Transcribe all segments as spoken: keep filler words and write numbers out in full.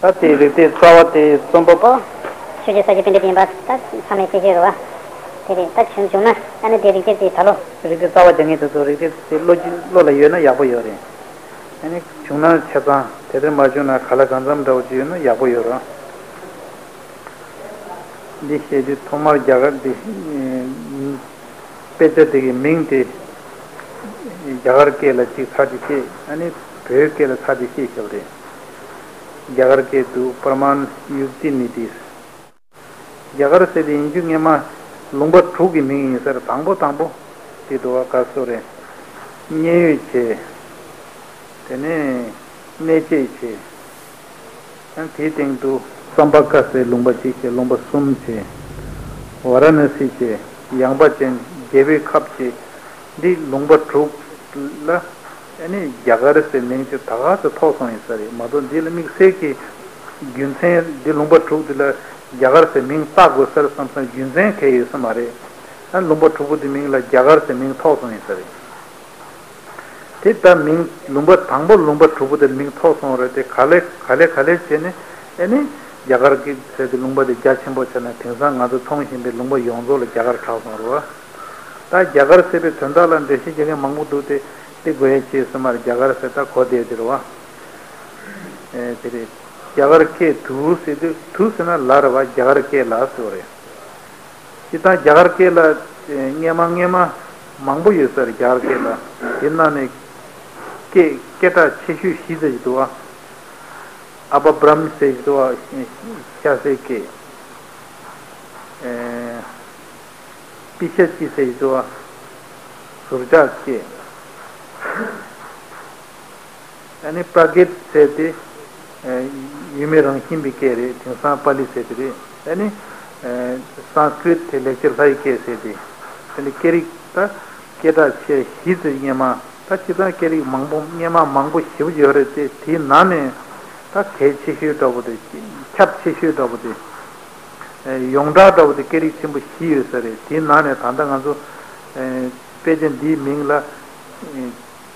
ད་དེའི་རིགས་དེ་རྩ་བ་དེ་རྩོམ་པ་པ། ཆོས་རྗེ་ས་སྐྱ་པཎྜི་ཏ་ཡིན་པ་ད་ཚང་མས་ཤེས་ཤེས་རེད་བ། དེ་རེད། ད་བྱུང་བྱུང་ན་ཨ་ནི་དེ་རིགས་དེ་དེ་ད་ལོ། རིགས་དེ་རྩ་བ་རྒྱག་མཁན་དེ་ཚོ་རིགས་དེ་དེ་བློ་ཅི་བློ་ལ་ཡོད་ན་ཡག་པོ་ཡོད་རེད། ཨ་ནི་བྱུང་ན་ཆ་ཚང་། དེ་ལྟར་མ་བྱུང་ན་ག་ལ་གང་འཚམ་འདྲ་བོ་ཅིག་ཡོད་ན་ཡག་པོ་ཡོད་རེད། འདི་བཤད་དུས་ཐོག་མར་རྒྱ་གར་འདི། དཔེ་ཆ་དེ་གི་མིང་དེ་རྒྱ་གར་སྐད་ལ་གཅིག་ཚར་གཅིག་བཤད། ཨ་ནི་བོད་སྐད་ལ་ཚར་གཅིག་བཤད་བཞག་པ་རེད། རྒྱ་གར་སྐད་དུ་པར་མཱན་ཡུག་ཏི་ནི་ཏི། རྒྱ་གར་ཟེར་དེ་ཡིན་རྒྱུ་སྔས་མ་ལུང་པ་དྲུག་གི་མིང་ཡིན་ས་རེད། དང་པོ་དང་པོ་དེ་འདུག་བ། ག་སོ་རེད། མཉན་ཡོད་བྱེད། དེ་ནས་གནས་བཅས་བྱེད། ཡང་དེའི་སྟེང་དུ་སམ་བྷ་ཀ་ཟེར་ལུང་པ་གཅིག་བྱས། ལུང་པ་གསུམ་བྱས། ཝཱ་ར་ཎ་སི་བྱས། ཡངས་པ་ཅན། རྒྱལ་པོའི་ཁབ་བྱས། འདི་ལུང་པ་དྲུག་ལ་ཨ་ནི་རྒྱ་གར་ཟེར་མིང་དེ་ད་ག་ཚོད་ཐོགས་སོང་ཡིན་ས་རེད་མ་གཏོགས། འདི་ལ་དམིགས་བསལ་གྱི་རྒྱུ་མཚན། འདི་ལུང་པ་དྲུག་འདི་ལ་རྒྱ་གར་ཟེར་མིང་བཏགས་དགོས་ས་རེད་བསམ་བསམ་རྒྱུ་མཚན་གང་ཡང་ཡོད་ས་མ་རེད། ཨ་ལུང་པ་དྲུག་པོ་འདི་མིང་ལ་རྒྱ་གར་ཟེར་མིང་ཐོགས་སོང་ཡིན་ས་རེད། དེ་ལྟར་མིང་ལུང་པ་དང་པོ་ལུང་པ་དྲུག་པོ་དེར་མིང་ཐོགས་སོང་རེད་དེ། ག་ལེ་ག་ལེ་ག་ལེ་བྱས་ནས་ཨེ་ནི་རྒྱ་གར་གྱི་ཟེར་དེ་ལུང་པ་དེ་རྒྱ་ཆེན་པོ་ཆགས་ནས་དེང་སང་ང་ཚོ་མཐོང་བཞིན་པའི་ལུང་པ་ཡོངས་རྫོགས་ལ་རྒྱ་གར་གྲགས་སོང་རེད་བ། ད་རྒྱ་གར་ཟེར་བའི་དོན་དག་ལ་འགྲེལ་བཤད་རྒྱག་མཁན་མང་པོ་འདུག་སྟེ། དེ་དགོས་ཡ་ཅི་ཡོད་ས་མ་རེད། རྒྱ་གར་ཟེར་ད་གོ་བསྡད་དེ་རེད་བ། ཨེ་དེ་རེད། རྒྱ་གར་སྐད་དུ་ཟེར་དུས། དུ་ཟེར་ན་ལ་རེད་བ། རྒྱ་གར་སྐད་ལ་ཟེར་བ་རེད། སྤྱིར་བཏང་རྒྱ་གར་སྐད་ལ་སྔས་མ་སྔས་མ་མང་པོ་ཡོད་ས་རེད། རྒྱ་གར་སྐད་ལ། དེ་ནང་ནས་སྐད་སྐད་གྲགས་ཆེ་ཤོས་བཞི་ཙམ་ཞིག་འདུག་བ། ཨ་པ་བྷྲམ་ཟེར་ཞིག་འདུག་བ། ཤ་ཟའི་སྐད། ཨེ། པི་ཤ་ཅི་ཟེར་ཞིག་འདུག་བ། ཟུར་ཆག་སྐད། ཨ་ནི་པྲ་ཀྲིཏ་ཟེར་དེ། ཨ། ཡུལ་མི་རང་བཞིན་པའི་སྐད་རེད། དེང་སང་པཱ་ལི་ཟེར་དེ་རེད། ཨ་ནི། ཨ། སཾ་སྐྲྀཏ་དེ་ལེགས་སྦྱར་ལྷ་ཡི་སྐད་ཟེར་དེ། ཨ་ནི་སྐད་རིགས་ད་སྐད་གྲགས་ཆེ་བཞི་ཙམ་སྔས་མ། ད་སྤྱིར་བཏང་སྐད་རིགས་མང་པོ་སྔས་མ་མང་པོ་ཞེ་པོ་ཡོད་རེད་དེ། དེའི་ནང་ནས་ད་གལ་ཆེ་ཤོས་འདྲ་པོ་དེ། ཁྱབ་ཆེ་ཤོས་འདྲ་པོ་དེ། ཨ། ཡོངས་གྲགས་འདྲ་པོ་དེ་སྐད་རིགས་ཆེན་པོ་བཞི་ཡོད་ས་རེད། དེའི་ནང་ནས་ད་ལྟ་ང་ཚོ། ཨ། དཔེ་ཆ་འདིའི་མིང་ལ། ཨ།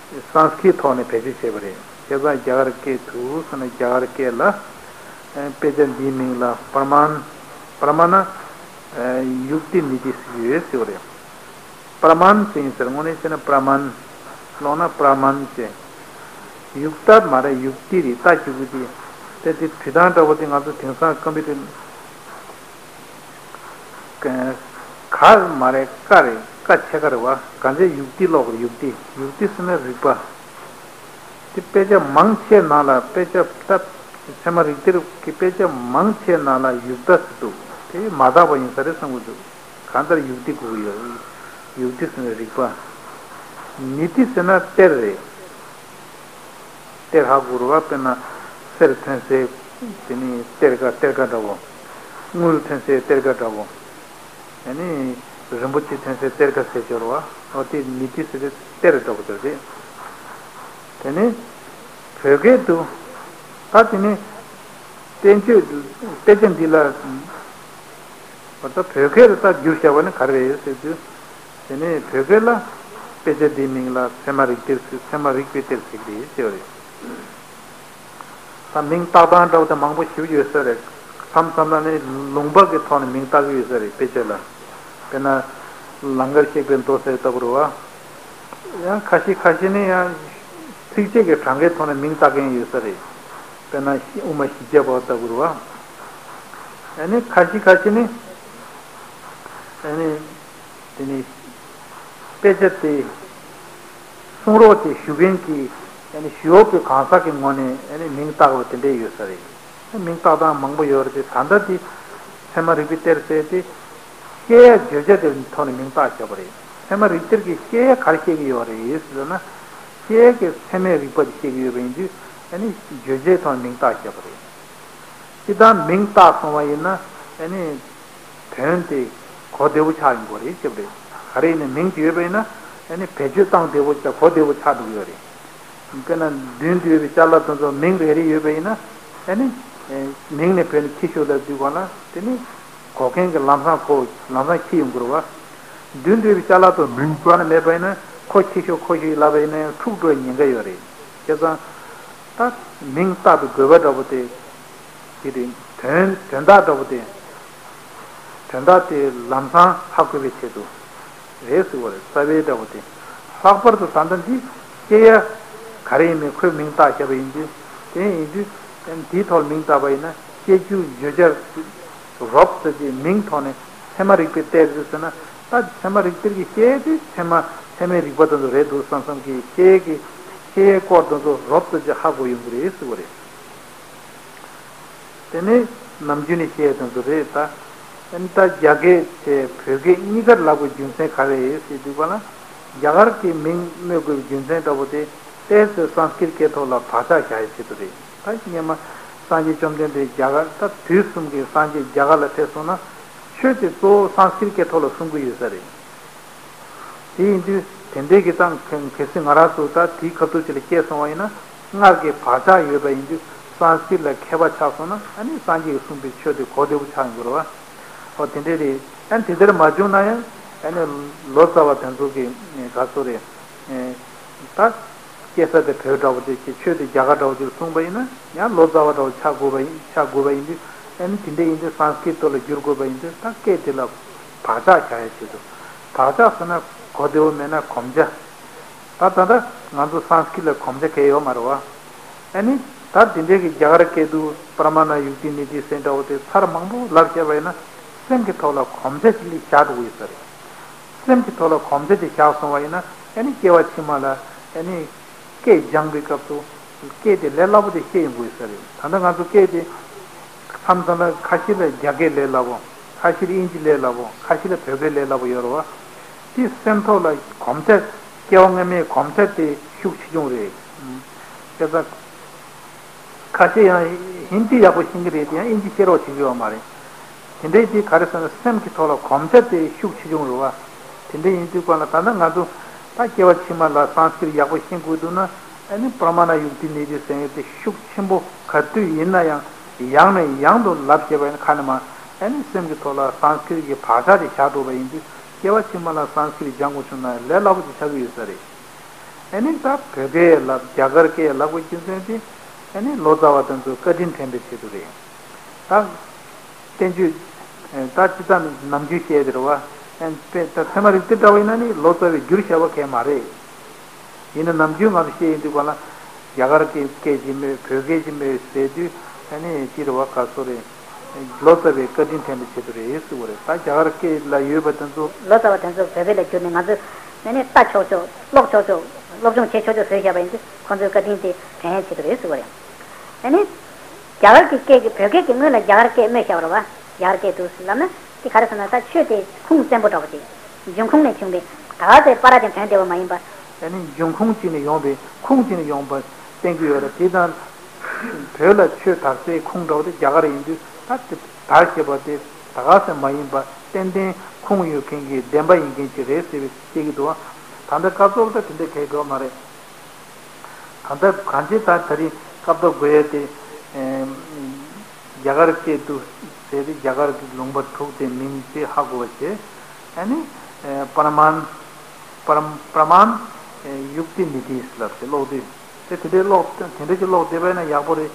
སཾ་སྐྲྀཏ་ཐོག་ནས་བེད་སྤྱོད་བྱས་པ་རེད། བྱས་ཙང་རྒྱ་གར་སྐད་དུ་ཟེར་ན་རྒྱ་གར་སྐད་ལ། ཨ། དཔེ་ཆ་འདིའི་མིང་ལ་པར་མཱན། པར་མཱན། ཨ། ཡུག་ཏི་ནི་ཏི་ཟེར་གྱི་ཡོད་ཟེར་བ་རེད། པར་མཱན་ཟེར་ཡིན་ཟེར། དངོས་གནས་བྱས་ན་པར་མཱན། ཀློག་ན་པར་མཱན་ཟེར། ཡུག་ཏ་མ་རེད། ཡུག་ཏི་རེད། ཏ་གཅིག་པུ་དེ། དེ་དེ་འབྲི་སྟངས་འདྲ་པོ་དེ་ང་ཚོ་དེང་སང་ཀམ་པུ་ཊར། ག་མ་རེད། ཀ་རེད། ཀ་ཕྱེད་ཀ་རེད་བ། གང་ཚེ་ཡུག་ཏི་ཀློག་དགོས། ཡུག་ཏི། ཡུག་ཏི་ཟེར་ན་རིག་པ། དེ་དཔེ་ཆ་མང་ཆེ་ནང་ལ། དཔེ་ཆ་ད་ཚད་མ་རིག་གཏེར་གྱི་དཔེ་ཆ་མང་ཆེ་ནང་ལ་ཡུག་ཏ་ཟེར་འདུག་དེ་མ་དག་པ་ཡིན་ས་རེད་བསམ་གྱི་འདུག་གང་ལྟར་ཡུག་ཏི་དགོས་ཀྱི་ཡོད། ཡུག་ཏི་ཟེར་ན་རིག་པ། ནི་ཏི་ཟེར་ན་གཏེར་རེད། གཏེར་ཧ་གོ་རེད་བ། དཔེར་ན་གསེར་ཐོན་སའི་དེ་ནི་གཏེར་ཁ། གཏེར་ཁ་འདྲ་བོ། དངུལ་ཐོན་སའི་གཏེར་ཁ་འདྲ་བོ། ཨ་ནི་རིན་པོ་ཆེ་ཐོན་སའི་གཏེར་ཁ་ཟེར་ཆོག་རེད་བ། འོ་དེ་ནི་ཏི་ཟེར་དེ་གཏེར་འདྲ་བོ་ཆོག་རེད། དེ་ནི་བོད་སྐད་དུ་ད་དེ་ནི་བསྟན་བཅོས་དཔེ་ཆ་འདི་ལ། བར་ད་བོད་སྐད་ལ་ད་བསྒྱུར་བྱས་པ་ནི་ག་རེ་རེད་ཟེར་དུས། དེ་ནས་བོད་སྐད་ལ་དཔེ་ཆ་འདིའི་མིང་ལ་ཚད་མ་རིག་གཏེར་ཟེར། ཚད་མ་རིག་པའི་གཏེར་ཟེར་གྱི་རེད་ཟེར་བ་རེད། ད་མིང་བཏགས་སྟངས་འདྲ་བོ་དེ་མང་པོ་ཞིག་ཡོད་ས་རེད། མཚམས་མཚམས་ལ་ནི་ལུང་པ་གི་ཐོག་ནས་མིང་བཏགས་ཀྱི་ཡོད་ས་རེད། དཔེ་ཆ་ལ། དཔེར་ན་ལང་ཀར་གཤེགས་པའི་མདོ་ཟེར་ལྟ་བུ་རེད་བ། ཡང་ཁ་ཤས་ཁ་ཤས་ནི་ཡང་ཚིགས་བཅད་ཀྱི་གྲངས་ཀའི་ཐོག་ནས་མིང་བཏགས་མཁན་ཡོད་ས་རེད། དཔེར་ན་དབུ་མ་བཞི་བརྒྱ་པ་ལྟ་བུ་རེད་བ། ཨ་ནི་ཁ་ཤས་ཁ་ཤས་ནི། ཨ་ནི་དེ་ནི་དཔེ་ཆ་དེ་གསུང་རོགས་དེ་ཞུ་མཁན་གྱི། ཨ་ནི་ཞུ་འོག་པའི་གང་ཟག་གི་ངོས་ནས་ཨ་ནི་མིང་བཏགས་པ་དེ་འདྲས་ཡོད་ས་རེད། མིང་བཏགས་སྟངས་མང་པོ་ཡོད་རེད་དེ། ད་ལྟ་དེ་ཚད་མ་རིག་པའི་གཏེར་ཟེར་དེ་བཤད་ཡ་བརྗོད་བྱ་དེ་ཐོག་ནས་མིང་བཏགས་བཞག་པ་རེད། ཚད་མ་རིག་གཏེར་གྱི་བཤད་ཡ་ག་རེ་བཤད་ཀྱི་ཡོད་རེད་ཟེར་ན། བཤད་ཡ་གི་ཚད་མའི་རིག་པ་དེ་བཤད་ཀྱི་ཡོད་པ་ཡིན་དུས། ཨ་ནི་བརྗོད་བྱའི་ཐོག་ནས་མིང་བཏགས་བཞག་པ་རེད། སྤྱིར་བཏང་མིང་བཏགས་སོང་བ་ཡིན་ན། ཨ་ནི་དོན་དེ་གོ་བདེ་པོ་ཆགས་ཡོང་དགོས་རེད་ཟེར་བ་རེད། ག་རེ་ཡིན་ན་མིང་དེ་ཡོད་པ་ཡིན་ན། ཨ་ནི་བེད་སྤྱོད་བཏང་བདེ་པོ་དང་གོ་བདེ་པོ་ཆགས་འགྲོ་གི་ཡོད་རེད། དཔེར་ན་མདུན་དུ་ཡོད་པའི་ཅ་ལག་དེ་ཚོ་མིང་རེ་རེ་ཡོད་པ་ཡིན་ན། ཨ་ནི་མིང་ནས་བོས་ནས་འཁྱེར་ཤོག་ལབ་དུས་གོང་ལ་དེ་ནི་གོ་མཁན་གྱི་ལམ་སང་གོ། ལམ་སང་འཁྱེར་ཡོང་དགོས་རེད་བ། མདུན་དུ་ཡོད་པའི་ཅ་ལག་དེ་མིང་བརྗོད་ན་མེད་པ་ཡིན་ན། ཁོ་འཁྱེར་ཤོག་ཁོ་འཁྱེར་ཤོག་ལབ་པ་ཡིན་ན་ཡང་འཁྲུག་འགྲོ་བའི་ཉེན་ཁ་ཡོད་རེད། བྱས་ཙང་ད་མིང་བཏགས་པའི་དགོས་པ་འདྲ་པོ་དེ། དེ་རིང་དོན་དོན་དག་འདྲ་པོ་དེ། དོན་དག་དེ་ལམ་སང་ཧ་གོ་བའི་ཆེད་དུ་རེད་ཟེར་བ་རེད། རྩ་བའི་འདྲ་པོ་དེ། ལྷག་པར་དུ་ད་ལྟ་འདི་སྐྱེ་ཡ་ག་རེ་ཡིན་མིན་ཁོའི་མིང་བཏགས་བཞག་པ་ཡིན་དུས། དེ་ཡིན་དུས་འདིའི་ཐོག་མིང་བཏགས་པ་ཡིན་ན་སྐྱེ་རྒྱུ་བརྗོད་བྱ་རོབ་ཙམ་གྱི་མིང་ཐོག་ནས་ཚད་མ་རིག་པའི་གཏེར་རེད་ཟེར་ན། ད་ཚད་མ་རིག་གཏེར་གྱི་སྐྱེ་ཡ་དེ་ཚད་མ་ཚད་མའི་རིག་པ་དེ་ཚོ་རེད་འདུག་བསམ་བསམ་གྱི་སྐྱེ་ཡ་གི་སྐྱེ་ཡའི་སྐོར་དེ་ཚོ་རོབ་ཙམ་གྱི་ཧ་གོ་ཡོང་གི་རེད་ཟེར་བ་རེད། དེ་ནས་ནམ་རྒྱུན་ནས་བཤད་དོན་དུ་རེད་ད། ཨ་ནི་ད་རྒྱ་སྐད་བྱས་བོད་སྐད་གཉིས་ཀར་ལབ་དགོས་རྒྱུ་མཚན་ག་རེ་རེད་ཟེར་དུས་ག་ལ། རྒྱ་གར་གྱི་མིང་སྨོས་དགོས་པའི་རྒྱུ་མཚན་འདྲ་པོ་དེ་ཏོག་ཙམ་སཾ་སྐྲྀཏ་སྐད་ཐོག་ལ་བག་ཆགས་བཞག་ཡའི་ཆེད་དུ་རེད། ད་སྔོན་མ་སངས་རྒྱས་བཅོམ་ལྡན་འདས་རྒྱ་གར་ད་དུས་གསུམ་གྱི་སངས་རྒྱས་རྒྱ་གར་ལ་ཕེབས་སོང་ན་ཆོས་དེ་གཙོ་བོ་སཾ་སྐྲྀཏ་སྐད་ཐོག་ལ་གསུང་གི་ཡོད་ས་རེད། དེ་ཡིན་དུས་དེ་འདྲའི་གི་ཙང་གལ་སྲིད་ང་རང་ཚོ་ད་དེའི་ཁ་ཐུག་ཅིག་ལ་སྐྱེས་སོང་བ་ཡིན་ན་སྔར་གྱི་བག་ཆགས་ཡོད་པ་ཡིན་དུས་སཾ་སྐྲྀཏ་ལ་མཁས་པ་ཆགས་སོང་ན་ཨ་ནི་སངས་རྒྱས་ཀྱིས་གསུངས་པའི་ཆོས་དེ་གོ་བདེ་པོ་ཆགས་ཡོང་གི་རེད་བ། ཨོ་དེ་འདྲའི་རེད། ཨ་ནི་དེ་ལྟར་མ་བྱུང་ན་ཡང་ཨ་ནི་ལོ་ཙཱ་བ་དེ་ཚོ་གི་ག་ཚོད་རེད། ད་སྐྱེ་ས་དེ་བོད་འདྲ་བོ་དེ་ཅིག་ཆོས་དེ་རྒྱ་གར་འདྲ་བོ་ཅིག་གསུངས་པ་ཡིན་ན་ཡང་ལོ་ཙཱ་བ་འདྲ་བོ་ཆགས་དགོས་པ་ཡིན་ཆགས་དགོས་པ་ཡིན་དུས་ཨ་ནི་དེ་འདྲ་ཡིན་དུས་སཾ་སྐྲྀཏ་ལ་བསྒྱུར་དགོས་པ་ཡིན་དུས་ད་སྐད་དེ་ལ་བག་ཆགས་བཞག་ཡ་ཆེད་དུ། བག་ཆགས་ཟེར་ན་གོ་བདེ་བོ་མེད་ན་གོམས་ཆ། ད་ད་ལྟ་ང་ཚོ་སཾ་སྐྲྀཏ་ལ་གོམས་ཆ་གང་ཡང་ཡོད་མ་རེད་བ། ཨ་ནི་ད་དེ་འདྲའི་གི་རྒྱ་གར་སྐད་དུ་པྲ་མ་ཎ་ཡུག་ཏི་ནི་ཏི་ཟེར་འདྲ་བོ་དེ་ཚར་མང་པོ་ལབ་བྱས་པ་ཡིན་ན་སེམས་ཀྱི་ཐོག་ལ་གོམས་ཆ་ཅིག་བཞག་འགྲོ་གི་ཡོད་ས་རེད། སེམས་ཀྱི་ཐོག་ལ་གོམས་ཆ་དེ་བཞག་སོང་བ་ཡིན་ན་ཨ་ནི་སྐྱེ་བ་ཕྱི་མ་ལ་ཨ་ནི་སྐད་སྦྱང་བའི་སྐབས་སུ་སྐད་དེ་ལས་སླ་པོ་དེ་ཤེས་ཡོང་གི་ཡོད་ས་རེད། ད་ལྟ་ང་ཚོ་སྐད་དེ་མཚམས་མཚམས་ལ་ཁ་ཤས་ལ་རྒྱ་སྐད་ལས་སླ་པོ། ཁ་ཤས་ལ་དབྱིན་ཇི་ལས་སླ་པོ། ཁ་ཤས་ལ་བོད་སྐད་ལས་སླ་པོ་ཡོད་རེད་བ། དེ་སེམས་ཐོག་ལ་གོམས་ཆ་སྐྱེ་བ་སྔ་མའི་གོམས་ཆ་དེ་ཤུགས་ཆེ་ཆུང་རེད། བྱས་ཙང་། ཁ་ཤས་ཡང་ཧིན་དི་ཡག་པོ་ཤེས་ཀྱི་རེད་དེ་ཡང་དབྱིན་ཇི་ཤེས་རོགས་བྱེད་ཀྱི་ཡོད་མ་རེད། དེ་འདྲའི་དེ་ག་རེ་ཟེར་ན་སེམས་ཀྱི་ཐོག་ལ་གོམས་ཆ་དེ་ཤུགས་ཆེ་ཆུང་རེད་བ། དེ་འདྲ་ཡིན་དུས་གང་ལ་ད་ལྟ་ང་ཚོ་ད་སྐྱེ་བ་ཕྱི་མ་ལ་སཾ་སྐྲྀཏ་ཡག་པོ་ཤེས་དགོས་འདུག་ན་ཨ་ནི་པྲ་མ་ཎ་ཡུག་ཏི་ནི་ཏི་ཟེར་མཁན་དེ་ཤུགས་ཆེན་པོ་ག་དུས་ཡིན་ན་ཡང་ཡང་ནས་ཡང་དུ་ལབ་བྱས་པ་ཡིན་ན་ཁ་ནས་མ་ཨ་ནི་སེམས་ཀྱི་ཐོག་ལ་སཾ་སྐྲྀཏ་གི་བག་ཆགས་དེ་བཞག་འགྲོ་བ་ཡིན་དུས་སྐྱེ་བ་ཕྱི་མ་ལ་སཾ་སྐྲྀཏ་སྦྱང་དགོས་བྱུང་ན་ལས་སླ་པོ་ཅིག་ཆགས་ཀྱི་ཡོད་ས་རེད། ཨ་ནི་ད་བོད་སྐད་ལབ་རྒྱ་གར་སྐད་ལབ་དགོས་རྒྱུ་མཚན་དེ་ཨ་ནི་ལོ་ཙཱ་བ་དེ་ཚོས་བཀའ་དྲིན་དྲན་པའི་ཆེད་དུ་རེད། ད་བསྟན་བཅོས་ད་སྤྱི་བཏང་ནམ་རྒྱུན་བཤད་དེ་རེད་བ། ཨ་ནི་དཔེ་ད་ཚད་མ་རིག་གཏེར་འདྲ་བ་ཡིན་ན་ནི་ལོ་ཙཱ་བས་བསྒྱུར་བཞག་པ་གང་ཡང་མ་རེད། ཡིན་ན་ནམ་རྒྱུན་ང་ཚོ་བཤད་ཡོང་དུས་གང་ལ་རྒྱ་གར་སྐད་སྐད་ཅིག་སྨོས་བོད་སྐད་ཅིག་སྨོས་ཟེར་དུས་ཨ་ནི་ཅི་རེད་བ་ག་ཚོད་རེད། ལོ་ཙཱ་བའི་བཀའ་དྲིན་དྲན་པའི་ཆེད་དུ་རེད་ཟེར་བ་རེད། ད་རྒྱ་གར་སྐད་ལ་ཡོད་པ་དེ་ཚོ། ལོ་ཙཱ་བ་དེ་ཚོ་བོད་སྐད་ལ་བསྒྱུར་ནས་ང་ཚོས་ཨ་ནི་ལྟ་ཆོག་ཆོག་ཀློག་ཆོག་ཆོག་སློབ་སྦྱོང་བྱེད་ཆོག་ཆོག་བཟོས་བཞག་པ་ཡིན་དུས་ཁོང་ཚོའི་བཀའ་དྲིན་དེ་དྲན་ཡའི་ཆེད་དུ་རེད་ཟེར་བ་རེད། ཨ་ནི། རྒྱ་གར་གྱི་སྐད་ཀྱི་བོད་སྐད་ཀྱི་སྔོན་ལ་རྒྱ་གར་སྐད་སྨོས་བཞག་པ་རེད་བ། རྒྱ་གར་སྐད་འདུག་ལབ་ན་དེ་ག་རེ་ཟེར་ན་ད་ཆོས་དེ་ཁུངས་བཙན་པོ་འདྲ་བོ་ཅིག་འབྱུང་ཁུངས་ནས་བྱུང་བའི་ད་ག་ཚོད་པ་ར་ཅན་དོན་བདེ་བ་མ་ཡིན་པ། ཨ་ནི་འབྱུང་ཁུངས་གཅིག་ནས་ཡོང་བའི་ཁུངས་གཅིག་ནས་ཡོང་བ་བསྟན་གྱི་ཡོད་རེད། དེ་དང་། བོད་ལ་ཆོས་དར་སའི་ཁུངས་འདྲ་བོ་དེ་རྒྱ་གར་ཡིན་དུས་ད་དེ་དར་ཞེས་པ་དེ་ད་ག་ཚོད་མ་ཡིན་པ་ཏན་ཏན་ཁུངས་ཡོད་མཁན་གྱི་བདེན་པ་ཡིན་མཁན་ཅིག་རེད་ཟེར་བའི་བཤད་ཀྱི་འདུག་ད་ལྟ་སྐབས་ཐོག་ལ་ད་དེ་འདྲ་གལ་དགོས་མ་རེད། ད་ལྟ་གང་ཅི་ད་ད་རིང་སྐབས་ཐོག་དགོས་ཡ་དེ། ཨེམ། རྒྱ་གར་སྐད་དུ་ཟེར་ཏེ་རྒྱ་གར་གྱི་ལུང་པ་དྲུག་དེ་མིང་ཅིག་ཧ་གོ་བ་བྱས། ཨ་ནི། ཨེ། པར་མཱན། པར། པར་མཱན། ཨེ། ཡུག་ཏི་ནི་ཏི་ལབ་ཅིག་ཀློག་དུས། དེ་དེ་འདྲའི་ཀློག་དེ་འདྲ་ཅིག་ཀློག་བསྡད་པ་ཡིན་ན་ཡག་པོ་རེད།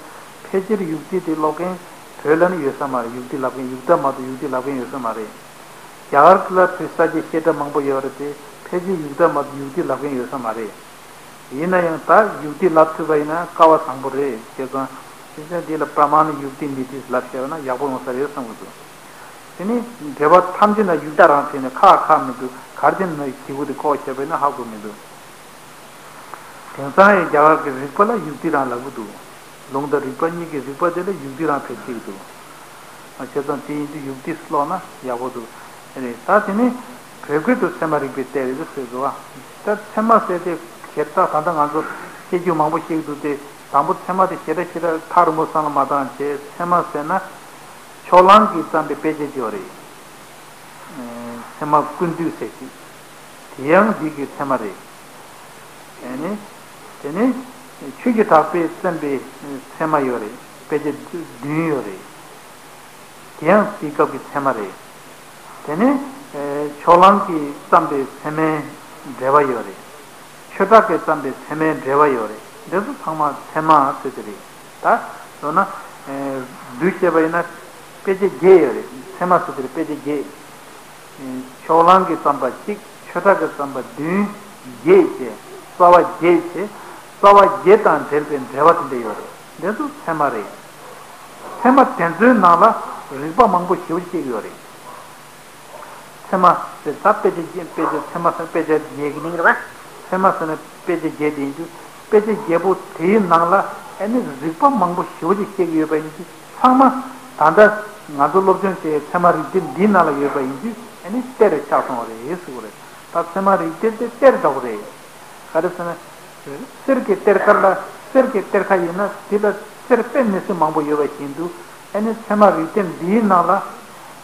ཕལ་ཆེར་ཡུག་ཏི་དེ་ཀློག་མཁན་བོད་ལ་ནི་ཡོད་ས་མ་རེད། ཡུག་ཏི་ལབ་མཁན་ཡུག་ཏ་མ་གཏོགས་ཡུག་ཏི་ལབ་མཁན་ཡོད་ས་མ་རེད། རྒྱ་གར་ལ་བོད་ས་ཆའི་བཤད་གྲྭ་མང་པོ་ཡོད་རེད་དེ་ཕལ་ཆེར་ཡུག་ཏ་མ་གཏོགས་ཡུག་ཏི་ལབ་མཁན་ཡོད་ས་མ་རེད། ཡིན་ན་ཡང་ད་ཡུག་ཏི་ལབ་ཐུབ་པ་ཡིན་ན་སྐལ་བ་བཟང་པོ་རེད། བྱས་ཙང་ཕྱི་ཚན་འདི་ལ་པྲ་མ་ཎ་ཡུག་ཏི་ནི་ཏི་ལབ་བཤད་པ་ན་ཡག་པོ་ཡོང་ས་རེད་བསམ་གྱི་འདུག་དེ་ནི་འགྲེལ་པ་ཐམས་ཅད་ན་ཡུག་ཏ་རང་བྲིས་ནས་ཁག་ཁག་མི་འདུག་ག་རེ་བྱས་ན་གི་གུ་དེ་ཁོག་བྱས་པ་ཡིན་ན་ཧ་གོ་མི་འདུག་དེང་སང་ཡང་རྒྱ་གར་གྱི་རིག་པ་ལ་ཡུག་ཏི་རང་ལབ་ཀྱི་འདུག་ལུང་དང་རིག་པ་གཉིས་ཀྱི་རིག་པ་དེ་ལ་ཡུག་ཏི་རང་བེད་སྤྱད་ཀྱི་འདུག་ཨ། བྱས་ཙང་དེ་ཡིན་དུས་ཡུག་ཏི་ཀློག་ན་ཡག་པོ་འདུག་རེད། ད་དེ་ནི་བོད་སྐད་དུ་ཚད་མ་རིག་པའི་གཏེར་རེད་ཟེར་འདུག་བ། ད་ཚད་མ་ཟེར་དེ་ཞེ་དྲག་ད་ལྟ་ང་ཚོ་བཤད་རྒྱུ་མང་པོ་བཤད་ཀྱི་འདུག་སྟེ། དང་པོ་ཚད་མ་དེ་ཞེ་དྲག་ཞེ་དྲག་ཐག་རིང་པོ་བསམ་བློ་མ་བཏང་བྱས། ཚད་མ་ཟེར་ན་ཕྱོགས་གླང་གིས་བརྩམས་པའི་དཔེ་ཆ་ཅིག་ཡོད་རེད། ཚད་མ་ཀུན་བཏུས་ཟེར་གྱི། དེ་ཡང་འདི་གི་ཚད་མ་རེད། ཨ་ནི། དེ་ནི་ཆོས་ཀྱི་གྲགས་པས་བརྩམས་པའི་ཚད་མ་ཡོད་རེད། དཔེ་ཆ་བདུན་ཡོད་རེད། དེ་ཡང་དེའི་སྐབས་ཀྱི་ཚད་མ་རེད། དེ་ནི་ཕྱོགས་གླང་གིས་བརྩམས་པའི་ཚད་མའི་འགྲེལ་པ་ཡོད་རེད། ཆོས་གྲགས་ཀྱིས་བརྩམས་པའི་ཚད་མའི་འགྲེལ་པ་ཡོད་རེད། འདི་ཚོ་ཚང་མ་ཚད་མ་ཟེར་གྱི་རེད། ད་མདོར་ན། བསྡུས་བཤད་པ་ཡིན་ན་དཔེ་ཆ་བརྒྱད་ཡོད་རེད། ཚད་མ་ཟེར་དེར་དཔེ་ཆ་བརྒྱད། ཕྱོགས་གླང་གིས་བརྩམས་པ་གཅིག་ཆོས་གྲགས་ཀྱིས་བརྩམས་པ་བདུན། བརྒྱད་བྱས། རྩ་བ་བརྒྱད་བྱས། རྩ་བ་བརྒྱད་དང་འབྲེལ་བའི་འགྲེལ་པ་དེ་འདྲ་ཡོད་རེད། འདི་ཚོ་ཚད་མ་རེད། ཚད་མ་དེ་ཚོའི་ནང་ལ་རིགས་པ་མང་པོ་ཞེ་པོ་ཅིག་ཡོད་རེད། ཚད་མ་ཟེར་ད་དཔེ་ཆ་བརྒྱད། དཔེ་ཆ་ཚད་མ་ཟེར་དཔེ་ཆ་བརྒྱད་ཀྱི་མིང་རེད་པ། ཚད་མ་ཟེར་ན་དཔེ་ཆ་བརྒྱད་དེ་ཡིན་དུས་དཔེ་ཆ་བརྒྱད་པོ་དེའི་ནང་ལ་ཨ་ནི་རིགས་པ་མང་པོ་ཞེ་པོ་ཅིག་བཤད་ཀྱི་ཡོད་པ་ཡིན་དུས་ཚང་མ་ད་ལྟ་ང་ཚོ་སློབ་སྦྱོང་བྱེད་ཚད་མ་རིགས་གཏེར་འདིའི་ནང་ལ་ཡོད་པ་ཡིན་དུས་ཨ་ནི་གཏེར་ཆགས་སོང་བ་རེད་ཟེར་གྱི་རེད། ད་ཚད་མ་རིགས་གཏེར་དེ་གཏེར་འདྲ་བོ་རེད། ག་རེ་ཟེར་ན། གསེར་གྱི་གཏེར་ཁ་ལ་གསེར་གྱི་གཏེར་ཁ་ཡིན་ན་དེ་ལ་གསེར་དཔེ་མི་སྲིད་མང་པོ་ཡོད་པ་བཞིན་དུ་ཨ་ནི་ཚད་མ་རིགས་གཏེར་འདིའི་ནང་ལ་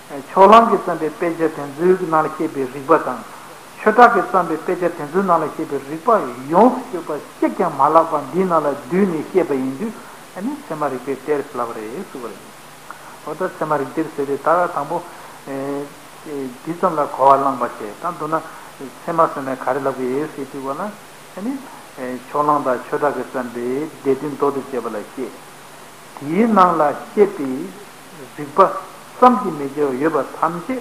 ཕྱོགས་གླང་གིས་བརྩམས་པའི་དཔེ་ཆ་དེ་ཚོའི་ནང་ལ་བཤད་པའི་རིགས་པ་དང་། ཆོས་གྲགས་ཀྱིས་བརྩམས་པའི་དཔེ་ཆ་དེ་ཚོའི་ནང་ལ་བཤད་པའི་རིགས་པ་ཡོངས་སུ་གཅོད་པ་གཅིག་ཀྱང་མ་ལྷག་པ་འདིའི་ནང་ལ་བསྡུས་ནས་བཤད་པ་ཡིན་དུས་ཨ་ནི་ཚད་མ་རིགས་པའི་གཏེར་ལབ་པ་རེད་ཟེར་བ་རེད། འོ་ད་ཚད་མ་རིགས་གཏེར་ཟེར་དུས་ད་དང་པོ། ཨེ། ཨེ། འདི་ཙམ་ལ་གོ་བ་བླངས་པ་བྱས་ད་མདོར་ན་ཚད་མ་ཟེར་ནས་ག་རེ་ལབ་ཀྱི་ཡོད་ཟེར་དུས་གོ་ན་ཨ་ནི། ཨེ། ཕྱོགས་གླང་དང་ཆོས་གྲགས་ཀྱིས་བརྩམས་པའི་སྡེ་བདུན་མདོ་སྟོད་ཅེས་པ་ལ་བཤད། དེའི་ནང་ལ་བཤད་པའི་རིགས་པ་བསམ་གྱིས་མི་ཁྱབ་པ་ཡོད་པ་ཐམས་ཅད་